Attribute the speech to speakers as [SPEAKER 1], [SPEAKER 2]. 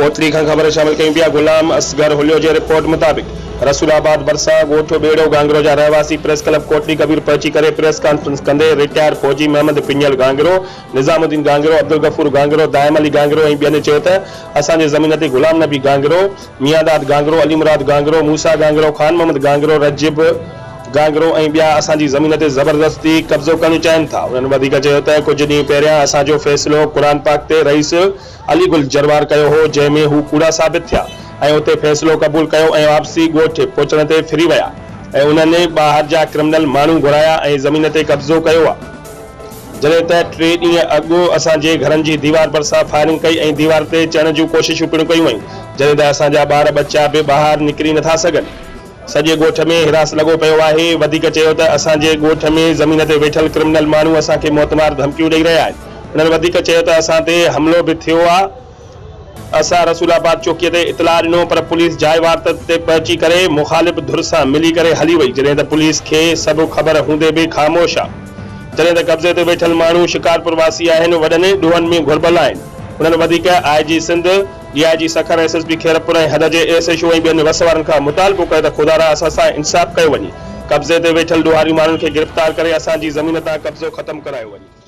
[SPEAKER 1] ڪوٽڙي کان خبر شامل ڪيون پيا غلام اصغر هليو جي رپورٽ مطابق رسول آباد ڀرسان ڳوٺ ٻيڙو گانگرو جا رهواسي پريس ڪلب ڪوٽڙي ڪبير پهچي ڪري پريس ڪانفرنس ڪندي رٽائر فوجي محمد پڃل گانگرو، نظام الدين گانگرو، عبدالغفور گانگرو، دائم علي گانگرو ۽ ٻين چيو ته اسان جي زمين تي غلام نبي گانگرو، ميانداد گانگرو، علي مراد گانگرو، موسيٰ گانگرو، خان محمد گانگرو، رجب گانگرو ۽ ٻيا اسان جي زمين تي زبردستي قبضو ڪرڻ چاهين ٿا. انهن وڌيڪ چيو ته ڪجهه ڏينهن پهريان اسان جو فيصلو قرآن پاڪ تي رئيس علي گل جروار ڪيو هو جنهن ۾ هو ڪوڙا ثابت ٿيا ۽ اتي فيصلو قبول ڪيو ۽ واپسي ڳوٺ پهچڻ تي ڦري ويا ۽ انهن ٻاهر جا ڪرمنل ماڻهو گهرايا ۽ زمين تي قبضو ڪيو آ جڏهن ته ٽي ڏينهن اڳ اسان جي گهرن جي ديوار ڀرسان فائرنگ ڪئي ۽ ديوار تي چڙهڻ جون ڪوششون پڻ ڪيون ويون جڏهن ته اسان جا ٻار ٻچا به ٻاهر نڪري نٿا سگهن. سڄي ڳوٺ ۾ هراس لڳو پيو آهي، وڌيڪ چيو ته اسان جي ڳوٺ ۾ زمين تي ويٺل ڪرمنل ماڻهو اسان کي موتمار ڌمڪيون ڏئي رهيا آهن، انهن وڌيڪ چيو ته اسان تي حملو به ٿيو آ، اسان رسول آباد چوڪي تي اطلاع ڏنو پر پوليس جاء واردات تي پهچي ڪري مخالف ڌر سان ملي ڪري هلي وئي جڏهن ته پوليس کي سڀ خبر هوندي به خاموش آ، جڏهن ته قبضي تي ويٺل ماڻهو شڪارپور واسي آهن وڏن ڏوهن ۾ گهربل آهن، انهن وڌيڪ آء جي سنڌ. D I جي Sukkur, S S P Khairpur ۽ حد جي ايس ايڇ او ۽ ٻين وس وارن کان مطالبو ڪيو ته خدارا اسان سان انصاف ڪيو وڃي، قبضي تي ويٺل ڏوهاري ماڻهن کي گرفتار ڪري اسان جي زمين تان قبضو ختم ڪرايو وڃي.